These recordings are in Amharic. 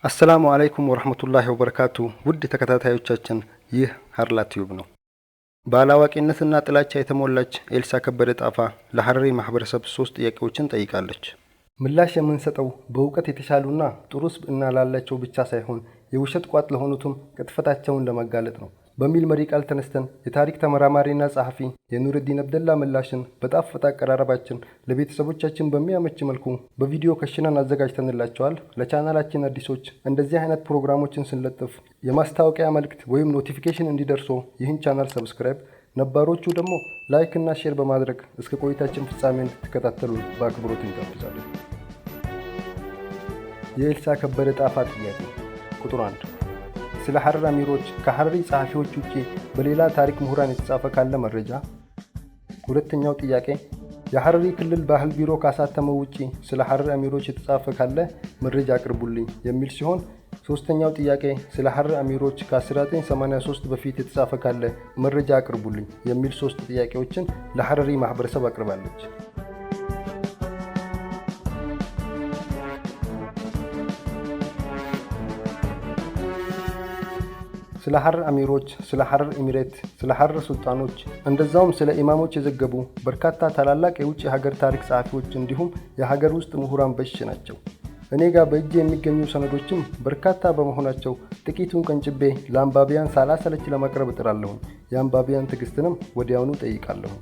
አሰላሙ አለይኩም ወረህመቱላሂ ወበረካቱ። ውድ ተከታታዮቻችን፣ ይህ ሀርላ ቲዩብ ነው። ባላዋቂነትና ጥላቻ የተሞላች ኤልሳ ከበደ ጣፋ ለሀረሪ ማህበረሰብ ሶስት ጥያቄዎችን ጠይቃለች። ምላሽ የምንሰጠው በእውቀት የተሻሉና ጥሩ ስብዕና ላላቸው ብቻ ሳይሆን የውሸት ቋጥ ለሆኑትም ቅጥፈታቸውን ለማጋለጥ ነው በሚል መሪ ቃል ተነስተን የታሪክ ተመራማሪና ጸሐፊ የኑረዲን አብደላ ምላሽን በጣፈጠ አቀራረባችን ለቤተሰቦቻችን በሚያመች መልኩ በቪዲዮ ከሽነን አዘጋጅተንላቸዋል። ለቻናላችን አዲሶች፣ እንደዚህ አይነት ፕሮግራሞችን ስንለጥፍ የማስታወቂያ መልእክት ወይም notification እንዲደርሶ ይህን ቻናል subscribe፣ ነባሮቹ ደግሞ like እና share በማድረግ እስከ ቆይታችን ፍጻሜ እንድትከታተሉን በአክብሮት እንጋብዛለን። የኤልሳ ከበደ ጣፋ ጥያቄ ቁጥር 1፦ ስለ ሐረር አሚሮች ከሐረሪ ጸሐፊዎች ውጪ በሌላ ታሪክ ምሁራን የተጻፈ ካለ መረጃ። ሁለተኛው ጥያቄ፣ የሐረሪ ክልል ባህል ቢሮ ካሳተመው ውጪ ስለ ሐረር አሚሮች የተጻፈ ካለ መረጃ አቅርቡልኝ የሚል ሲሆን፣ ሶስተኛው ጥያቄ ስለ ሐረር አሚሮች ከ1983 በፊት የተጻፈ ካለ መረጃ አቅርቡልኝ የሚል ሶስት ጥያቄዎችን ለሐረሪ ማህበረሰብ አቅርባለች። ስለ ሐረር አሚሮች፣ ስለ ሐረር ኤሚሬት፣ ስለ ሐረር ሱልጣኖች፣ እንደዛውም ስለ ኢማሞች የዘገቡ በርካታ ታላላቅ የውጭ ሀገር ታሪክ ጸሐፊዎች እንዲሁም የሀገር ውስጥ ምሁራን በሽ ናቸው። እኔ ጋር በእጅ የሚገኙ ሰነዶችም በርካታ በመሆናቸው ጥቂቱን ቀንጭቤ ለአንባቢያን ሳላሰለች ለማቅረብ እጥራለሁኝ። የአንባቢያን ትዕግስትንም ወዲያውኑ ጠይቃለሁ።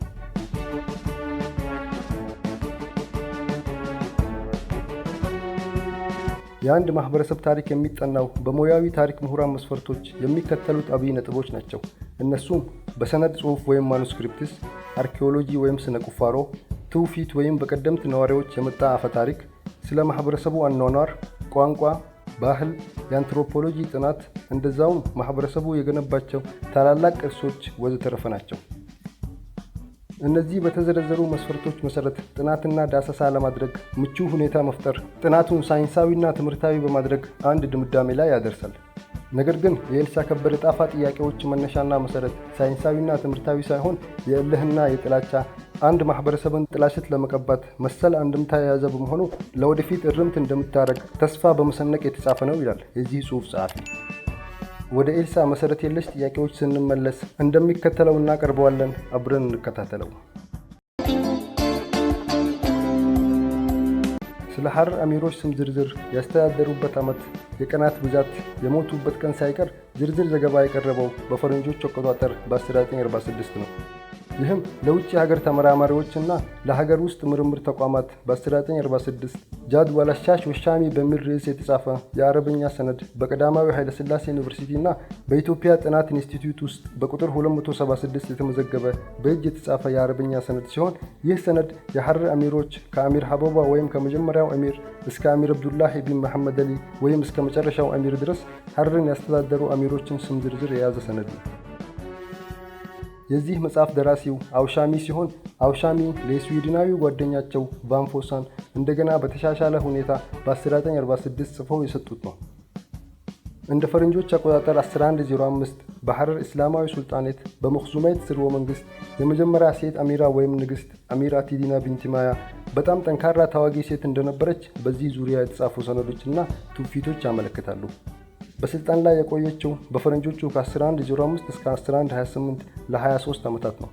የአንድ ማህበረሰብ ታሪክ የሚጠናው በሙያዊ ታሪክ ምሁራን መስፈርቶች የሚከተሉት አብይ ነጥቦች ናቸው። እነሱም በሰነድ ጽሑፍ ወይም manuscripts፣ አርኪኦሎጂ ወይም ስነ ቁፋሮ፣ ትውፊት ወይም በቀደምት ነዋሪዎች የመጣ አፈ ታሪክ፣ ስለ ማህበረሰቡ አኗኗር፣ ቋንቋ፣ ባህል፣ የአንትሮፖሎጂ ጥናት፣ እንደዛውም ማህበረሰቡ የገነባቸው ታላላቅ ቅርሶች ወዘተረፈ ናቸው። እነዚህ በተዘረዘሩ መስፈርቶች መሰረት ጥናትና ዳሰሳ ለማድረግ ምቹ ሁኔታ መፍጠር ጥናቱን ሳይንሳዊና ትምህርታዊ በማድረግ አንድ ድምዳሜ ላይ ያደርሳል። ነገር ግን የኤልሳ ከበደ ጣፋ ጥያቄዎች መነሻና መሰረት ሳይንሳዊና ትምህርታዊ ሳይሆን የእልህና የጥላቻ፣ አንድ ማህበረሰብን ጥላሸት ለመቀባት መሰል አንድምታ የያዘ በመሆኑ ለወደፊት እርምት እንደምታደርግ ተስፋ በመሰነቅ የተጻፈ ነው ይላል የዚህ ጽሑፍ ጸሐፊ። ወደ ኤልሳ መሰረት የለሽ ጥያቄዎች ስንመለስ እንደሚከተለው እናቀርበዋለን። አብረን እንከታተለው። ስለ ሐረር አሚሮች ስም ዝርዝር፣ ያስተዳደሩበት ዓመት፣ የቀናት ብዛት፣ የሞቱበት ቀን ሳይቀር ዝርዝር ዘገባ የቀረበው በፈረንጆች አቆጣጠር በ1946 ነው። ይህም ለውጭ ሀገር ተመራማሪዎችና ለሀገር ውስጥ ምርምር ተቋማት በ1946 ጃድ ወላሻሽ ወሻሚ በሚል ርዕስ የተጻፈ የአረብኛ ሰነድ በቀዳማዊ ኃይለሥላሴ ዩኒቨርሲቲ እና በኢትዮጵያ ጥናት ኢንስቲትዩት ውስጥ በቁጥር 276 የተመዘገበ በእጅ የተጻፈ የአረብኛ ሰነድ ሲሆን፣ ይህ ሰነድ የሐረር አሚሮች ከአሚር ሀበባ ወይም ከመጀመሪያው አሚር እስከ አሚር አብዱላሂ ቢን መሐመድ አሊ ወይም እስከ መጨረሻው አሚር ድረስ ሐረርን ያስተዳደሩ አሚሮችን ስም ዝርዝር የያዘ ሰነድ ነው። የዚህ መጽሐፍ ደራሲው አውሻሚ ሲሆን፣ አውሻሚ ለስዊድናዊ ጓደኛቸው ቫንፎሳን እንደገና በተሻሻለ ሁኔታ በ1946 ጽፈው የሰጡት ነው። እንደ ፈረንጆች አቆጣጠር 1105 በሐረር እስላማዊ ሱልጣኔት በመክዙማይት ስርወ መንግስት የመጀመሪያ ሴት አሚራ ወይም ንግስት አሚራ ቲዲና ቢንቲማያ በጣም ጠንካራ ታዋጊ ሴት እንደነበረች በዚህ ዙሪያ የተጻፉ ሰነዶችና ትውፊቶች ያመለክታሉ። በስልጣን ላይ የቆየችው በፈረንጆቹ ከ1105 እስከ 1128 ለ23 ዓመታት ነው።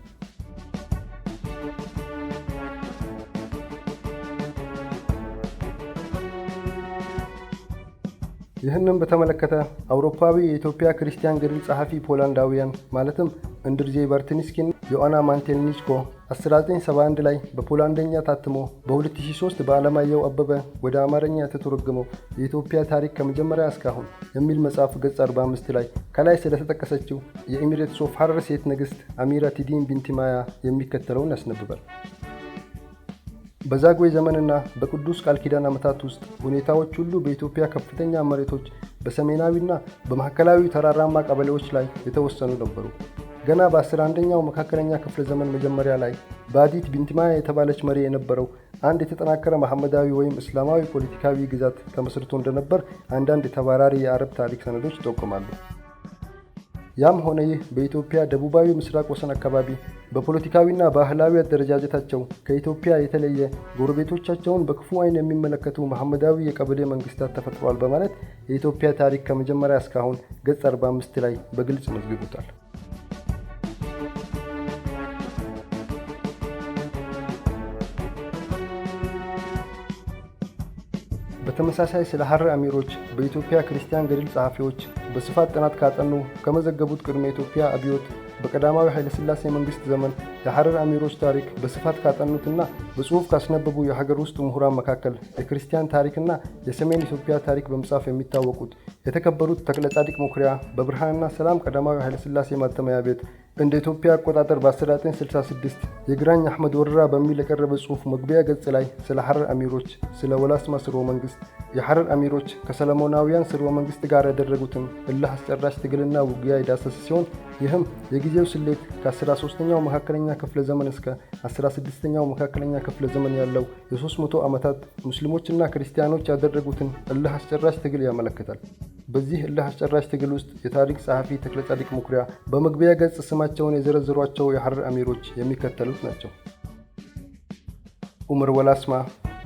ይህንን በተመለከተ አውሮፓዊ የኢትዮጵያ ክርስቲያን ገድል ጸሐፊ ፖላንዳውያን ማለትም እንድርዜ ባርቲንስኪና ዮአና ማንቴልኒችኮ 1971 ላይ በፖላንደኛ ታትሞ በ2003 በአለማየሁ አበበ ወደ አማርኛ የተተረጎመው የኢትዮጵያ ታሪክ ከመጀመሪያ እስካሁን የሚል መጽሐፍ ገጽ 45 ላይ ከላይ ስለተጠቀሰችው የ Emirates of Harar ሴት ንግስት አሚራ ቲዲን ቢንቲማያ የሚከተለውን ያስነብባል። በዛግዌ ዘመንና በቅዱስ ቃል ኪዳን ዓመታት ውስጥ ሁኔታዎች ሁሉ በኢትዮጵያ ከፍተኛ መሬቶች በሰሜናዊና በማዕከላዊ ተራራማ ቀበሌዎች ላይ የተወሰኑ ነበሩ። ገና በ11ኛው መካከለኛ ክፍለ ዘመን መጀመሪያ ላይ ባዲት ቢንቲማያ የተባለች መሪ የነበረው አንድ የተጠናከረ መሐመዳዊ ወይም እስላማዊ ፖለቲካዊ ግዛት ተመስርቶ እንደነበር አንዳንድ የተባራሪ የአረብ ታሪክ ሰነዶች ይጠቁማሉ። ያም ሆነ ይህ በኢትዮጵያ ደቡባዊ ምስራቅ ወሰን አካባቢ በፖለቲካዊና ባህላዊ አደረጃጀታቸው ከኢትዮጵያ የተለየ ጎረቤቶቻቸውን በክፉ ዓይን የሚመለከቱ መሐመዳዊ የቀበሌ መንግስታት ተፈጥረዋል በማለት የኢትዮጵያ ታሪክ ከመጀመሪያ እስካሁን ገጽ 45 ላይ በግልጽ መዝግቦታል። በተመሳሳይ ስለ ሐረር አሚሮች በኢትዮጵያ ክርስቲያን ገድል ጸሐፊዎች በስፋት ጥናት ካጠኑ ከመዘገቡት ቅድመ ኢትዮጵያ አብዮት በቀዳማዊ ኃይለሥላሴ መንግስት ዘመን የሐረር አሚሮች ታሪክ በስፋት ካጠኑትና በጽሑፍ ካስነበቡ የሀገር ውስጥ ምሁራን መካከል የክርስቲያን ታሪክና የሰሜን ኢትዮጵያ ታሪክ በመጻፍ የሚታወቁት የተከበሩት ተክለጻድቅ መኩሪያ በብርሃንና ሰላም ቀዳማዊ ኃይለሥላሴ ማተሚያ ቤት እንደ ኢትዮጵያ አቆጣጠር በ1966 የግራኝ አሕመድ ወረራ በሚል የቀረበ ጽሑፍ መግቢያ ገጽ ላይ ስለ ሐረር አሚሮች፣ ስለ ወላስማ ስርወ መንግስት፣ የሐረር አሚሮች ከሰለሞናውያን ስርወ መንግስት ጋር ያደረጉትን እልህ አስጨራሽ ትግልና ውጊያ የዳሰሰ ሲሆን ይህም የጊዜው ስሌት ከ13ኛው መካከለኛ ክፍለ ዘመን እስከ 16ኛው መካከለኛ ክፍለ ዘመን ያለው የ300 ዓመታት ሙስሊሞችና ክርስቲያኖች ያደረጉትን እልህ አስጨራሽ ትግል ያመለክታል። በዚህ እልህ አስጨራሽ ትግል ውስጥ የታሪክ ጸሐፊ ተክለጻድቅ መኩሪያ በመግቢያ ገጽ ስማቸውን የዘረዘሯቸው የሐረር አሚሮች የሚከተሉት ናቸው። ዑመር ወላስማ፣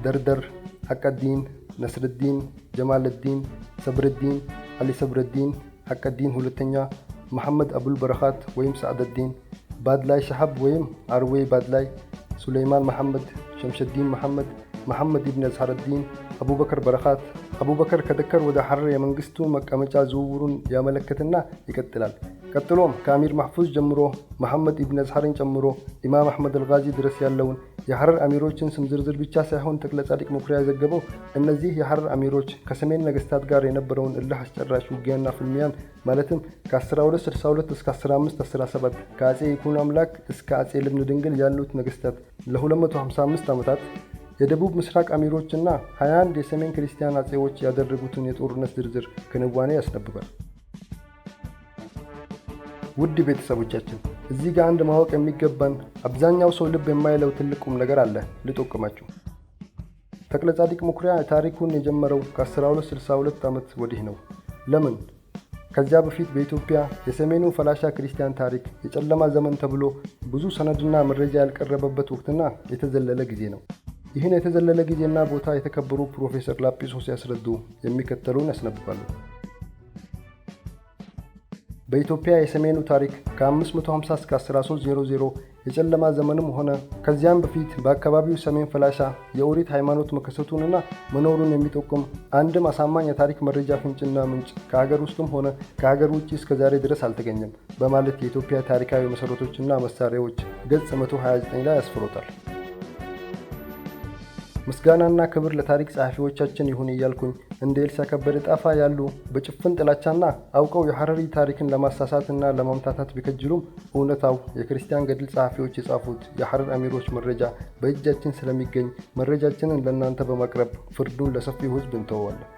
ደርደር፣ ሐቀዲን፣ ነስርዲን፣ ጀማልዲን፣ ሰብርዲን፣ አሊ ሰብርዲን፣ ሐቀዲን ሁለተኛ፣ መሐመድ አቡል በረኻት ወይም ሰዓደዲን፣ ባድላይ ሸሐብ ወይም አርዌ ባድላይ፣ ሱለይማን መሐመድ፣ ሸምሸዲን መሐመድ፣ መሐመድ ኢብን አዝሐረዲን፣ አቡበከር በረኻት። አቡበከር ከደከር ወደ ሐረር የመንግስቱ መቀመጫ ዝውውሩን ያመለክትና ይቀጥላል። ቀጥሎም ከአሚር ማሕፉዝ ጀምሮ መሐመድ ኢብን አዝሐርን ጨምሮ ኢማም አሕመድ አልጋዚ ድረስ ያለውን የሐረር አሚሮችን ስም ዝርዝር ብቻ ሳይሆን ተክለጻድቅ መኩሪያ የዘገበው እነዚህ የሐረር አሚሮች ከሰሜን ነገስታት ጋር የነበረውን እልህ አስጨራሽ ውጊያና ፍልሚያን ማለትም ከ1262 እስከ 1517 ከአጼ ይኩኖ አምላክ እስከ አጼ ልብነ ድንግል ያሉት ነገስታት ለ255 ዓመታት የደቡብ ምስራቅ አሚሮችና 21 የሰሜን ክርስቲያን አጼዎች ያደረጉትን የጦርነት ዝርዝር ክንዋኔ ያስነብባል። ውድ ቤተሰቦቻችን፣ እዚህ ጋር አንድ ማወቅ የሚገባን አብዛኛው ሰው ልብ የማይለው ትልቅ ቁም ነገር አለ፣ ልጠቁማችሁ። ተክለጻድቅ መኩሪያ ታሪኩን የጀመረው ከ1262 ዓመት ወዲህ ነው። ለምን? ከዚያ በፊት በኢትዮጵያ የሰሜኑ ፈላሻ ክርስቲያን ታሪክ የጨለማ ዘመን ተብሎ ብዙ ሰነድና መረጃ ያልቀረበበት ወቅትና የተዘለለ ጊዜ ነው። ይህን የተዘለለ ጊዜና ቦታ የተከበሩ ፕሮፌሰር ላጲሶ ሲያስረዱ የሚከተሉን ያስነብባሉ። በኢትዮጵያ የሰሜኑ ታሪክ ከ550 እስከ 1300 የጨለማ ዘመንም ሆነ ከዚያም በፊት በአካባቢው ሰሜን ፈላሻ የኦሪት ሃይማኖት መከሰቱንና መኖሩን የሚጠቁም አንድም አሳማኝ የታሪክ መረጃ ፍንጭና ምንጭ ከሀገር ውስጥም ሆነ ከሀገር ውጭ እስከ ዛሬ ድረስ አልተገኘም በማለት የኢትዮጵያ ታሪካዊ መሰረቶችና መሳሪያዎች ገጽ 129 ላይ አስፍሮታል። ምስጋናና ክብር ለታሪክ ጸሐፊዎቻችን ይሁን እያልኩኝ እንደ ኤልሳ ከበደ ጣፋ ያሉ በጭፍን ጥላቻና አውቀው የሐረሪ ታሪክን ለማሳሳትና ለማምታታት ቢከጅሉም እውነታው የክርስቲያን ገድል ጸሐፊዎች የጻፉት የሐረር አሚሮች መረጃ በእጃችን ስለሚገኝ መረጃችንን ለእናንተ በማቅረብ ፍርዱን ለሰፊው ሕዝብ እንተወዋለን።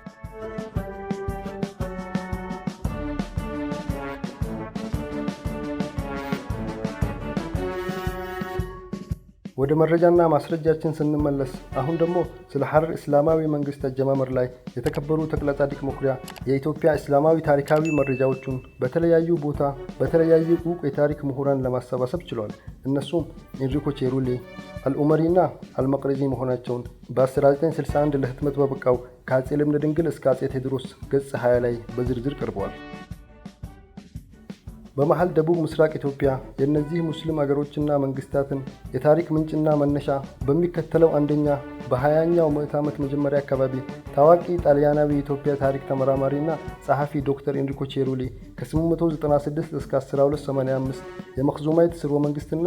ወደ መረጃና ማስረጃችን ስንመለስ አሁን ደግሞ ስለ ሐረር እስላማዊ መንግስት አጀማመር ላይ የተከበሩ ተክለጻድቅ መኩሪያ የኢትዮጵያ እስላማዊ ታሪካዊ መረጃዎቹን በተለያዩ ቦታ በተለያዩ ዕውቅ የታሪክ ምሁራን ለማሰባሰብ ችሏል። እነሱም ኤንሪኮ ቼሩሊ፣ አልኡመሪና አልመቅረዚ መሆናቸውን በ1961 ለህትመት በበቃው ከአጼ ልብነ ድንግል እስከ አጼ ቴዎድሮስ ገጽ 20 ላይ በዝርዝር ቀርበዋል። በመሃል ደቡብ ምስራቅ ኢትዮጵያ የእነዚህ ሙስሊም አገሮችና መንግስታትን የታሪክ ምንጭና መነሻ በሚከተለው አንደኛ በ20ኛው ምዕተ ዓመት መጀመሪያ አካባቢ ታዋቂ ጣሊያናዊ የኢትዮጵያ ታሪክ ተመራማሪና ጸሐፊ ዶክተር ኤንሪኮ ቼሩሊ ከ896 እስከ 1285 የመክዙማይት ስርወ መንግስትና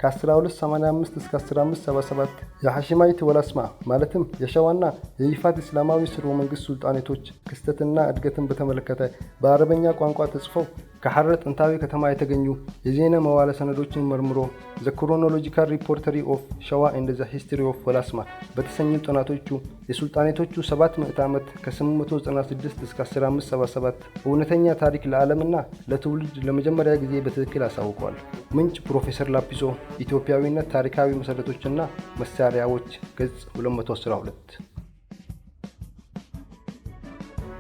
ከ1285 እስከ 1577 የሐሺማይት ወላስማ ማለትም የሸዋና የይፋት እስላማዊ ስርወ መንግስት ሱልጣኔቶች ክስተትና እድገትን በተመለከተ በአረበኛ ቋንቋ ተጽፈው ከሐረር ጥንታዊ ከተማ የተገኙ የዜና መዋዕለ ሰነዶችን መርምሮ The Chronological Repertory of Shewa and the History of Walasma በተሰኙ ጥናቶቹ የሱልጣኔቶቹ 7 ምዕተ ዓመት ከ896 እስከ 1577 እውነተኛ ታሪክ ለዓለምና ለትውልድ ለመጀመሪያ ጊዜ በትክክል አሳውቀዋል። ምንጭ ፕሮፌሰር ላጲሶ፣ ኢትዮጵያዊነት ታሪካዊ መሰረቶችና መሳሪያዎች፣ ገጽ 212።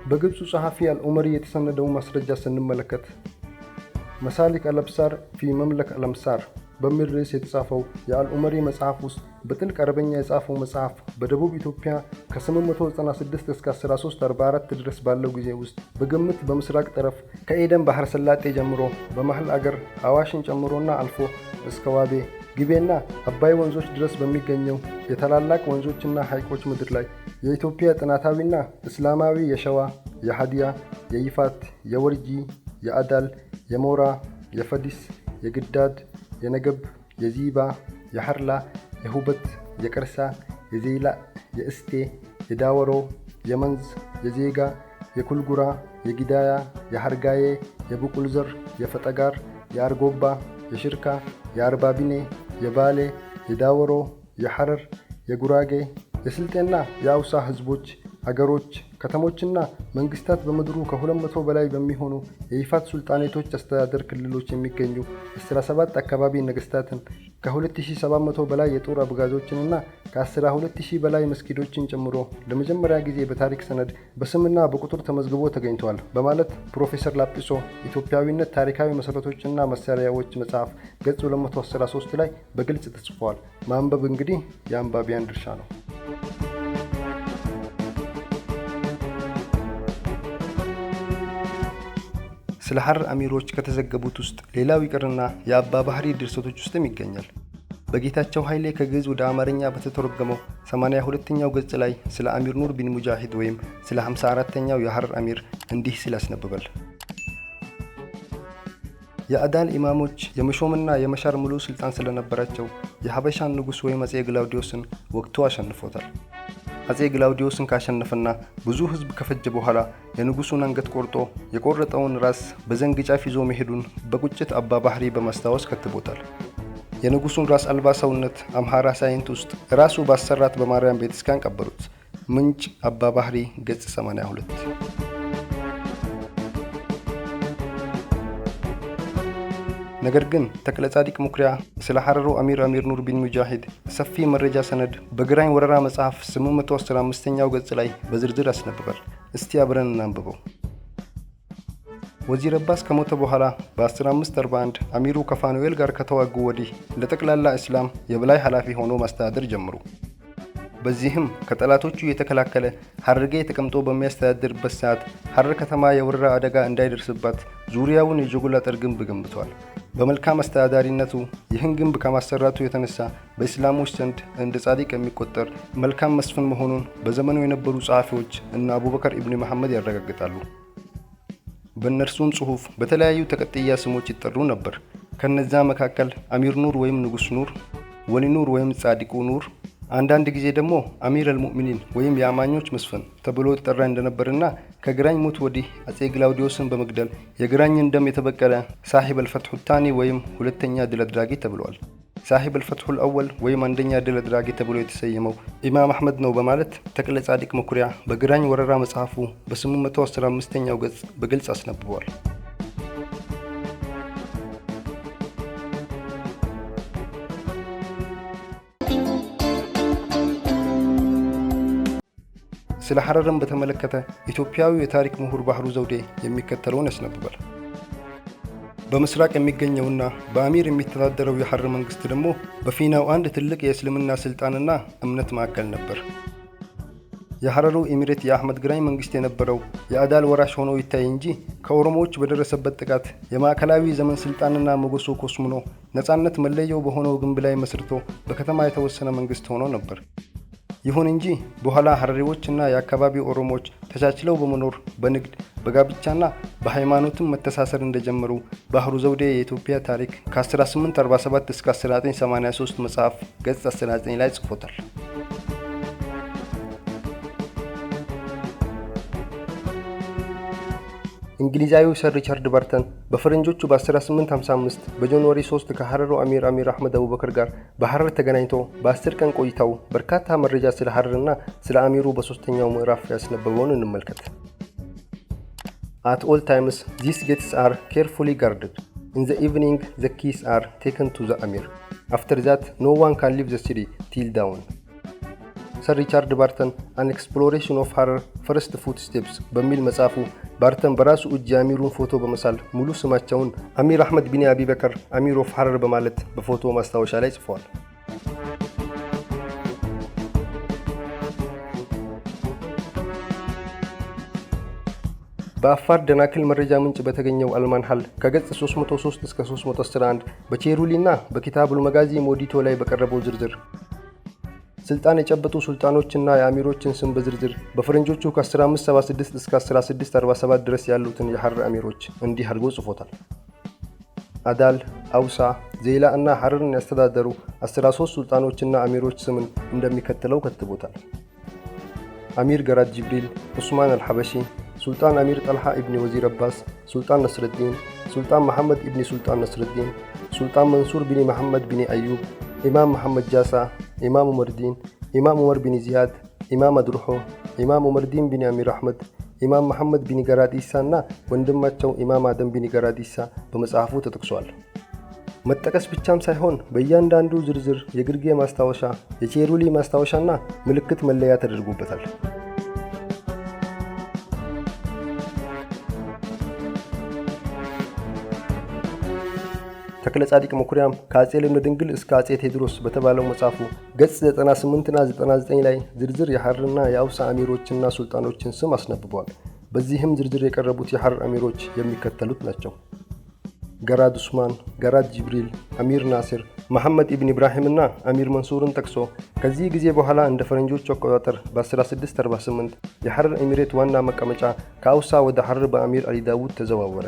በግብፁ ጸሐፊ አልዑመሪ የተሰነደው ማስረጃ ስንመለከት መሳሊክ አልአብሳር ፊ መምለክ አልአምሳር በሚል ርዕስ የተጻፈው የአልዑመሪ መጽሐፍ ውስጥ በጥልቅ አረበኛ የጻፈው መጽሐፍ በደቡብ ኢትዮጵያ ከ896 እስከ 1344 ድረስ ባለው ጊዜ ውስጥ በግምት በምስራቅ ጠረፍ ከኤደን ባህረ ሰላጤ ጀምሮ በመሃል አገር አዋሽን ጨምሮና አልፎ እስከ ዋቤ፣ ጊቤና አባይ ወንዞች ድረስ በሚገኘው የታላላቅ ወንዞችና ሐይቆች ምድር ላይ የኢትዮጵያ ጥናታዊና እስላማዊ የሸዋ፣ የሃዲያ፣ የይፋት፣ የወርጂ፣ የአዳል፣ የሞራ፣ የፈዲስ፣ የግዳድ፣ የነገብ፣ የዚባ፣ የሐርላ፣ የሁበት፣ የቀርሳ፣ የዜላ፣ የእስቴ፣ የዳወሮ፣ የመንዝ፣ የዜጋ፣ የኩልጉራ፣ የጊዳያ፣ የሐርጋዬ፣ የቡቁልዘር፣ የፈጠጋር፣ የአርጎባ፣ የሽርካ፣ የአርባቢኔ፣ የባሌ፣ የዳወሮ፣ የሐረር፣ የጉራጌ፣ የስልጤና የአውሳ ህዝቦች፣ አገሮች፣ ከተሞችና መንግስታት በምድሩ ከ200 በላይ በሚሆኑ የይፋት ሱልጣኔቶች አስተዳደር ክልሎች የሚገኙ 17 አካባቢ ነገስታትን፣ ከ2700 በላይ የጦር አበጋዞችንና ከ12000 በላይ መስጊዶችን ጨምሮ ለመጀመሪያ ጊዜ በታሪክ ሰነድ በስምና በቁጥር ተመዝግቦ ተገኝተዋል በማለት ፕሮፌሰር ላጲሶ ኢትዮጵያዊነት ታሪካዊ መሰረቶችና መሳሪያዎች መጽሐፍ ገጽ 213 ላይ በግልጽ ተጽፏል። ማንበብ እንግዲህ የአንባቢያን ድርሻ ነው። ስለ ሐረር አሚሮች ከተዘገቡት ውስጥ ሌላው ይቅርና የአባ ባህሪ ድርሰቶች ውስጥም ይገኛል። በጌታቸው ኃይሌ ከግዕዝ ወደ አማርኛ በተተረጎመው 82ኛው ገጽ ላይ ስለ አሚር ኑር ቢን ሙጃሂድ ወይም ስለ 54ኛው የሐረር አሚር እንዲህ ሲል ያስነብባል። የአዳል ኢማሞች የመሾምና የመሻር ሙሉ ስልጣን ስለነበራቸው የሀበሻን ንጉሥ ወይም አጼ ግላውዲዮስን ወቅቱ አሸንፎታል። አጼ ግላውዲዮስን ካሸነፈና ብዙ ሕዝብ ከፈጀ በኋላ የንጉሱን አንገት ቆርጦ የቆረጠውን ራስ በዘንግ ጫፍ ይዞ መሄዱን በቁጭት አባ ባህሪ በማስታወስ ከትቦታል። የንጉሱን ራስ አልባ ሰውነት አምሃራ ሳይንት ውስጥ ራሱ ባሰራት በማርያም ቤተክርስቲያን ቀበሩት። ምንጭ አባ ባህሪ፣ ገጽ 82። ነገር ግን ተክለ ጻዲቅ ሙኩሪያ ስለ ሐረሩ አሚር አሚር ኑር ቢን ሙጃሂድ ሰፊ መረጃ ሰነድ በግራኝ ወረራ መጽሐፍ 815ኛው ገጽ ላይ በዝርዝር ያስነብባል። እስቲ አብረን እናንብበው። ወዚር አባስ ከሞተ በኋላ በ1541 አሚሩ ከፋኑኤል ጋር ከተዋጉ ወዲህ ለጠቅላላ እስላም የበላይ ኃላፊ ሆኖ ማስተዳደር ጀመሩ። በዚህም ከጠላቶቹ የተከላከለ ሐረርጌ ተቀምጦ በሚያስተዳድርበት ሰዓት ሐረር ከተማ የወረራ አደጋ እንዳይደርስባት ዙሪያውን የጀጎል አጥር ግንብ ገንብቷል። በመልካም አስተዳዳሪነቱ ይህን ግንብ ከማሰራቱ የተነሳ በእስላሞች ዘንድ እንደ ጻዲቅ የሚቆጠር መልካም መስፍን መሆኑን በዘመኑ የነበሩ ጸሐፊዎች እና አቡበከር ኢብን መሐመድ ያረጋግጣሉ። በእነርሱም ጽሑፍ በተለያዩ ተቀጥያ ስሞች ይጠሩ ነበር። ከነዛ መካከል አሚር ኑር ወይም ንጉስ ኑር፣ ወሊ ኑር ወይም ጻዲቁ ኑር፣ አንዳንድ ጊዜ ደግሞ አሚር አልሙእሚኒን ወይም የአማኞች መስፍን ተብሎ ይጠራ እንደነበርና ከግራኝ ሞት ወዲህ አጼ ግላውዲዮስን በመግደል የግራኝን ደም የተበቀለ ሳሂብ አልፈትሑ ታኒ ወይም ሁለተኛ ድል አድራጊ ተብሏል። ሳሂብ አልፈትሑ አወል ወይም አንደኛ ድል አድራጊ ተብሎ የተሰየመው ኢማም አሕመድ ነው በማለት ተክለ ጻዲቅ መኩሪያ በግራኝ ወረራ መጽሐፉ በ815ኛው ገጽ በግልጽ አስነብቧል። ስለ ሐረርን በተመለከተ ኢትዮጵያዊው የታሪክ ምሁር ባህሩ ዘውዴ የሚከተለውን ያስነብባል። በምስራቅ የሚገኘውና በአሚር የሚተዳደረው የሐረር መንግስት ደግሞ በፊናው አንድ ትልቅ የእስልምና ስልጣንና እምነት ማዕከል ነበር። የሐረሩ ኤሚሬት የአሕመድ ግራኝ መንግስት የነበረው የአዳል ወራሽ ሆኖ ይታይ እንጂ ከኦሮሞዎች በደረሰበት ጥቃት የማዕከላዊ ዘመን ስልጣንና ሞገሱ ኮስምኖ ነፃነት መለየው በሆነው ግንብ ላይ መስርቶ በከተማ የተወሰነ መንግስት ሆኖ ነበር። ይሁን እንጂ በኋላ ሐረሪዎችና የአካባቢው ኦሮሞዎች ተቻችለው በመኖር በንግድ፣ በጋብቻና በሃይማኖትም መተሳሰር እንደጀመሩ ባህሩ ዘውዴ የኢትዮጵያ ታሪክ ከ1847 እስከ 1983 መጽሐፍ ገጽ 19 ላይ ጽፎታል። እንግሊዛዊው ሰር ሪቻርድ ባርተን በፈረንጆቹ በ1855 በ January 3 ከሐረሩ አሚር አሚር አሕመድ አቡበከር ጋር በሐረር ተገናኝቶ በ10 ቀን ቆይታው በርካታ መረጃ ስለ ሐረርና ስለ አሚሩ በሶስተኛው ምዕራፍ ያስነበበውን እንመልከት። At all times these gates are carefully guarded. In the evening the keys are taken to the Amir. After that no one can leave the city till dawn. ሰር ሪቻርድ ባርተን An Exploration of Harar, First Footsteps በሚል መጽሐፉ ባርተን በራሱ እጅ የአሚሩን ፎቶ በመሳል ሙሉ ስማቸውን አሚር አሕመድ ቢኒ አቢበከር Amir of Harar በማለት በፎቶ ማስታወሻ ላይ ጽፈዋል። በአፋር ደናክል መረጃ ምንጭ በተገኘው አልማንሃል ከገጽ 303 እስከ 311፣ በቼሩሊ እና በኪታቡል መጋዚ ሞዲቶ ላይ በቀረበው ዝርዝር ስልጣን የጨበጡ ሱልጣኖችና የአሚሮችን ስም በዝርዝር በፈረንጆቹ ከ1576 እስከ 1647 ድረስ ያሉትን የሐረር አሚሮች እንዲህ አድርጎ ጽፎታል። አዳል፣ አውሳ፣ ዜላ እና ሐረርን ያስተዳደሩ 13 ሱልጣኖችና አሚሮች ስምን እንደሚከተለው ከትቦታል። አሚር ገራድ ጅብሪል፣ ዑስማን አልሐበሺ፣ ሱልጣን አሚር ጠልሓ ኢብኒ ወዚር አባስ፣ ሱልጣን ነስረዲን፣ ሱልጣን መሐመድ ኢብኒ ሱልጣን ነስረዲን፣ ሱልጣን መንሱር ቢኒ መሐመድ ቢኒ አዩብ፣ ኢማም መሐመድ ጃሳ፣ ኢማም ዑመርዲን፣ ኢማም ዑመር ቢኒ ዚያድ፣ ኢማም አድርሖ፣ ኢማም ዑመርዲን ቢኒ አሚር አሕመድ፣ ኢማም መሐመድ ቢኒ ገራዲሳ እና ወንድማቸው ኢማም አደም ቢኒ ገራዲሳ በመጽሐፉ ተጠቅሷል። መጠቀስ ብቻም ሳይሆን በእያንዳንዱ ዝርዝር የግርጌ ማስታወሻ፣ የቼሩሊ ማስታወሻና ምልክት መለያ ተደርጎበታል። ተክለ ጻዲቅ መኩሪያም ከአጼ ልብነ ድንግል እስከ አጼ ቴዎድሮስ በተባለው መጽሐፉ ገጽ 98ና 99 ላይ ዝርዝር የሐረርና የአውሳ አሚሮችና ሱልጣኖችን ስም አስነብበዋል። በዚህም ዝርዝር የቀረቡት የሐረር አሚሮች የሚከተሉት ናቸው። ገራድ ኡስማን፣ ገራድ ጅብሪል፣ አሚር ናስር፣ መሐመድ ኢብን ኢብራሂም እና አሚር መንሱርን ጠቅሶ ከዚህ ጊዜ በኋላ እንደ ፈረንጆቹ አቆጣጠር በ1648 የሐረር ኤሚሬት ዋና መቀመጫ ከአውሳ ወደ ሐረር በአሚር አሊ ዳውድ ተዘዋወረ።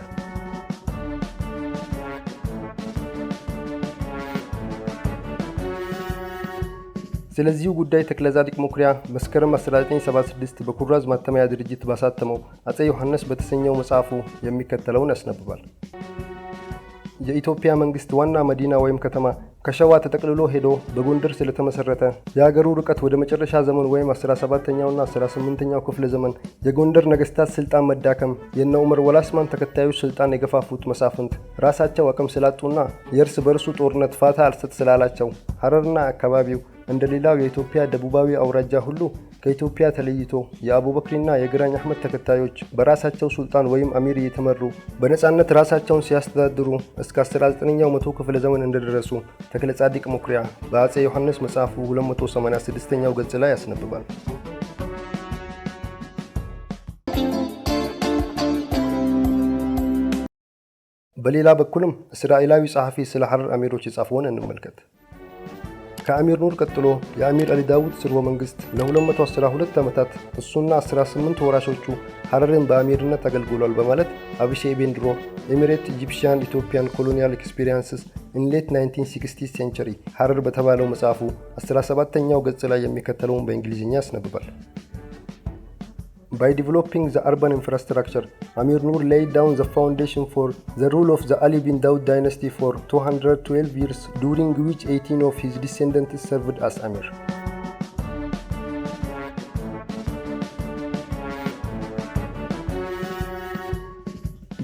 ስለዚሁ ጉዳይ ተክለጻድቅ መኩሪያ መስከረም 1976 በኩራዝ ማተሚያ ድርጅት ባሳተመው አጼ ዮሐንስ በተሰኘው መጽሐፉ የሚከተለውን ያስነብባል። የኢትዮጵያ መንግስት ዋና መዲና ወይም ከተማ ከሸዋ ተጠቅልሎ ሄዶ በጎንደር ስለተመሰረተ የሀገሩ ርቀት ወደ መጨረሻ ዘመን ወይም 17ኛውና 18ኛው ክፍለ ዘመን የጎንደር ነገስታት ስልጣን መዳከም፣ የነ ዑመር ወላስማን ተከታዮች ስልጣን የገፋፉት መሳፍንት ራሳቸው አቅም ስላጡና የእርስ በእርሱ ጦርነት ፋታ አልሰጥ ስላላቸው ሐረርና አካባቢው እንደ ሌላው የኢትዮጵያ ደቡባዊ አውራጃ ሁሉ ከኢትዮጵያ ተለይቶ የአቡበክሪና የግራኝ አሕመድ ተከታዮች በራሳቸው ሱልጣን ወይም አሚር እየተመሩ በነፃነት ራሳቸውን ሲያስተዳድሩ እስከ 19ኛው መቶ ክፍለ ዘመን እንደደረሱ ተክለ ጻዲቅ መኩሪያ በአጼ ዮሐንስ መጽሐፉ 286ኛው ገጽ ላይ ያስነብባል። በሌላ በኩልም እስራኤላዊ ጸሐፊ ስለ ሐረር አሚሮች የጻፈውን እንመልከት። ከአሚር ኑር ቀጥሎ የአሚር አሊ ዳውድ ስርወ መንግስት ለ212 ዓመታት እሱና 18 ወራሾቹ ሐረርን በአሚርነት አገልግሏል በማለት አቢሼ ቤንድሮ Emirate Egyptian Ethiopian Colonial Experiences in Late 1960 Century Harar በተባለው መጽሐፉ 17ኛው ገጽ ላይ የሚከተለውን በእንግሊዝኛ ያስነብባል። By developing the urban infrastructure, Amir Nur laid down the foundation for the rule of the Ali bin Daud dynasty for 212 years, during which 18 of his descendants served as Amir.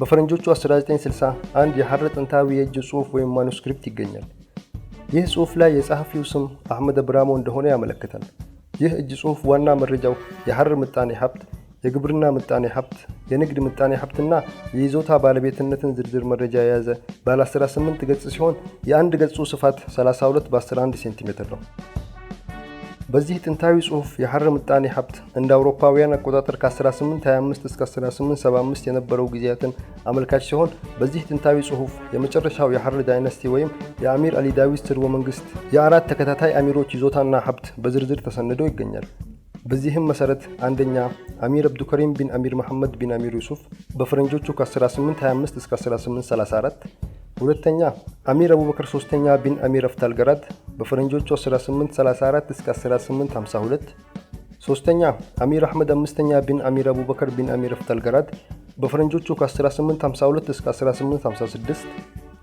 በፈረንጆቹ 1960 አንድ የሐረር ጥንታዊ የእጅ ጽሑፍ ወይም manuscript ይገኛል። ይህ ጽሑፍ ላይ የጸሐፊው ስም አሕመድ አብራሞ እንደሆነ ያመለክታል። ይህ እጅ ጽሑፍ ዋና መረጃው የሐረር ምጣኔ ሀብት፣ የግብርና ምጣኔ ሀብት፣ የንግድ ምጣኔ ሀብትና የይዞታ ባለቤትነትን ዝርዝር መረጃ የያዘ ባለ 18 ገጽ ሲሆን የአንድ ገጹ ስፋት 32 በ11 ሴንቲሜትር ነው። በዚህ ጥንታዊ ጽሑፍ የሐረር ምጣኔ ሀብት እንደ አውሮፓውያን አቆጣጠር ከ1825 እስከ 1875 የነበረው ጊዜያትን አመልካች ሲሆን በዚህ ጥንታዊ ጽሑፍ የመጨረሻው የሐረር dynasty ወይም የአሚር አሊ ዳዊት ስርወ መንግስት የአራት ተከታታይ አሚሮች ይዞታና ሀብት በዝርዝር ተሰንዶ ይገኛል። በዚህም መሰረት አንደኛ አሚር አብዱከሪም ቢን አሚር መሐመድ ቢን አሚር ዩሱፍ በፈረንጆቹ ከ1825 እስከ 1834፣ ሁለተኛ አሚር አቡበከር ሶስተኛ ቢን አሚር አፍታል ገራድ በፈረንጆቹ 1834 እስከ 1852፣ ሶስተኛ አሚር አሕመድ አምስተኛ ቢን አሚር አቡበከር ቢን አሚር አፍታል ገራድ በፈረንጆቹ ከ1852 እስከ 1856።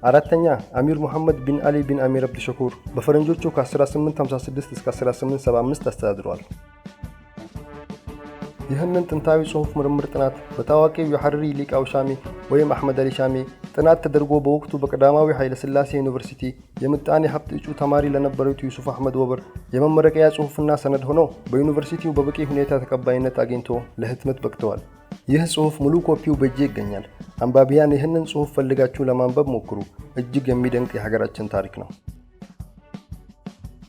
አራተኛ፣ አሚር ሙሐመድ ቢን አሊ ቢን አሚር አብዱሸኩር በፈረንጆቹ ከ1856 እስከ 1875 አስተዳድረዋል። ይህንን ጥንታዊ ጽሑፍ ምርምር ጥናት በታዋቂው የሐረሪ ሊቅ አውሻሚ ወይም አሕመድ አሊ ሻሚ ጥናት ተደርጎ በወቅቱ በቀዳማዊ ኃይለ ሥላሴ ዩኒቨርሲቲ የምጣኔ ሀብት እጩ ተማሪ ለነበሩት ዩሱፍ አሕመድ ወበር የመመረቂያ ጽሑፍና ሰነድ ሆኖ በዩኒቨርሲቲው በበቂ ሁኔታ ተቀባይነት አግኝቶ ለህትመት በቅተዋል። ይህ ጽሑፍ ሙሉ ኮፒው በእጄ ይገኛል። አንባቢያን ይህንን ጽሑፍ ፈልጋችሁ ለማንበብ ሞክሩ። እጅግ የሚደንቅ የሀገራችን ታሪክ ነው።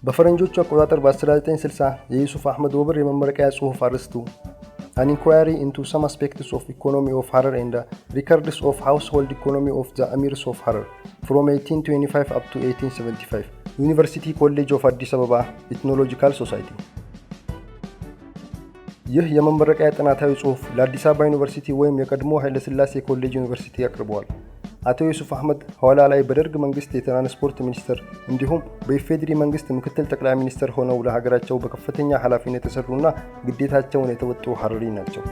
በፈረንጆቹ አቆጣጠር በ1960 የዩሱፍ አሕመድ ወበር የመመረቂያ ጽሑፍ አርዕስቱ "An Inquiry into Some Aspects of Economy of Harar and Records of Household Economy of the Emirs of Harar from 1825 up to 1875", University College of Addis Ababa Ethnological Society። ይህ የመመረቂያ ጥናታዊ ጽሑፍ ለአዲስ አበባ ዩኒቨርሲቲ ወይም የቀድሞ ኃይለሥላሴ ኮሌጅ ዩኒቨርሲቲ አቅርበዋል። አቶ ዩሱፍ አሕመድ ኋላ ላይ በደርግ መንግስት የትራንስፖርት ሚኒስትር እንዲሁም በኢፌዴሪ መንግስት ምክትል ጠቅላይ ሚኒስትር ሆነው ለሀገራቸው በከፍተኛ ኃላፊነት የሰሩና ግዴታቸውን የተወጡ ሐረሪ ናቸው።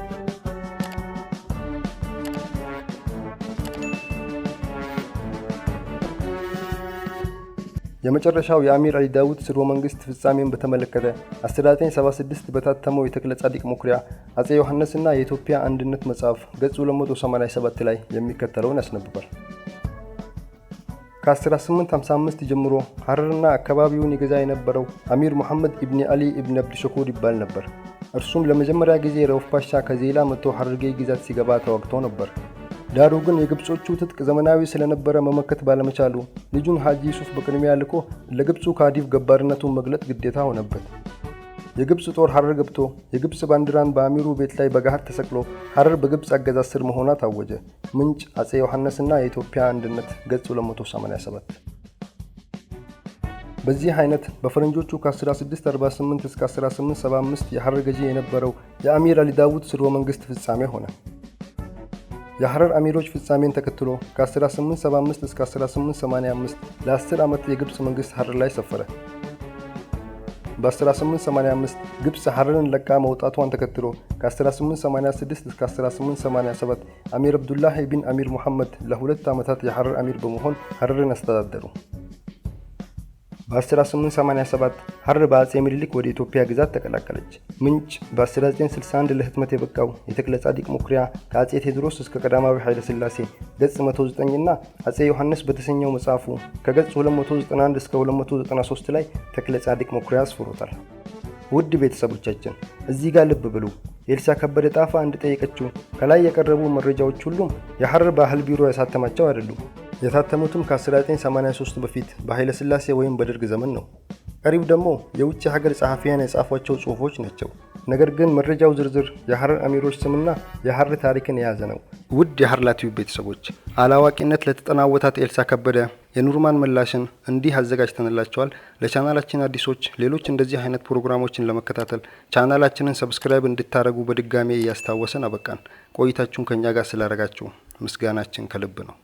የመጨረሻው የአሚር አሊ ዳውድ ስርወ መንግስት ፍጻሜን በተመለከተ 1976 በታተመው የተክለ ጻዲቅ መኩሪያ አፄ ዮሐንስና የኢትዮጵያ አንድነት መጽሐፍ ገጽ 287 ላይ የሚከተለውን ያስነብባል። ከ1855 ጀምሮ ሐረርና አካባቢውን ይገዛ የነበረው አሚር ሙሐመድ ኢብኒ አሊ ኢብኒ አብዱሸኩር ይባል ነበር። እርሱም ለመጀመሪያ ጊዜ ረውፍ ፓሻ ከዜላ መጥቶ ሐረርጌ ግዛት ሲገባ ተዋግቶ ነበር። ዳሩ ግን የግብጾቹ ትጥቅ ዘመናዊ ስለነበረ መመከት ባለመቻሉ ልጁን ሐጂ ዩሱፍ በቅድሚያ ልኮ ለግብፁ ካዲቭ ገባርነቱን መግለጥ ግዴታ ሆነበት። የግብፅ ጦር ሐረር ገብቶ የግብፅ ባንዲራን በአሚሩ ቤት ላይ በገሃድ ተሰቅሎ ሐረር በግብፅ አገዛዝ ስር መሆኗ ታወጀ። ምንጭ አፄ ዮሐንስና የኢትዮጵያ አንድነት ገጽ 287። በዚህ አይነት በፈረንጆቹ ከ1648 እስከ 1875 የሐረር ገዢ የነበረው የአሚር አሊ ዳውድ ስርወ መንግስት ፍጻሜ ሆነ። የሐረር አሚሮች ፍጻሜን ተከትሎ ከ1875 እስከ 1885 ለ10 ዓመት የግብፅ መንግስት ሐረር ላይ ሰፈረ። በ1885 ግብፅ ሐረርን ለቃ መውጣቷን ተከትሎ ከ1886 እስከ 1887 አሚር አብዱላሂ ቢን አሚር ሙሐመድ ለ2 ዓመታት የሐረር አሚር በመሆን ሐረርን አስተዳደሩ። በ1887 ሐረር በአፄ ምኒልክ ወደ ኢትዮጵያ ግዛት ተቀላቀለች። ምንጭ በ1961 ለህትመት የበቃው የተክለ ጻዲቅ መኩሪያ ከአፄ ቴዎድሮስ እስከ ቀዳማዊ ኃይለ ሥላሴ ገጽ 109 እና አፄ ዮሐንስ በተሰኘው መጽሐፉ ከገጽ 291 እስከ 293 ላይ ተክለ ጻዲቅ መኩሪያ አስፍሮታል። ውድ ቤተሰቦቻችን፣ እዚህ ጋር ልብ ብሉ። ኤልሳ ከበደ ጣፋ እንደጠየቀችው ከላይ የቀረቡ መረጃዎች ሁሉም የሐረር ባህል ቢሮ ያሳተማቸው አይደሉም። የታተሙትም ከ1983 በፊት በኃይለ ሥላሴ ወይም በደርግ ዘመን ነው። ቀሪው ደግሞ የውጭ ሀገር ጸሐፊያን የጻፏቸው ጽሑፎች ናቸው። ነገር ግን መረጃው ዝርዝር የሐረር አሚሮች ስምና የሐረር ታሪክን የያዘ ነው። ውድ የሐርላ ቲዩብ ቤተሰቦች፣ አላዋቂነት ለተጠናወታት ኤልሳ ከበደ የኑርማን ምላሽን እንዲህ አዘጋጅተንላቸዋል። ለቻናላችን አዲሶች ሌሎች እንደዚህ አይነት ፕሮግራሞችን ለመከታተል ቻናላችንን subscribe እንድታደርጉ በድጋሜ እያስታወሰን አበቃን። ቆይታችሁን ከእኛ ጋር ስላደረጋችሁ ምስጋናችን ከልብ ነው።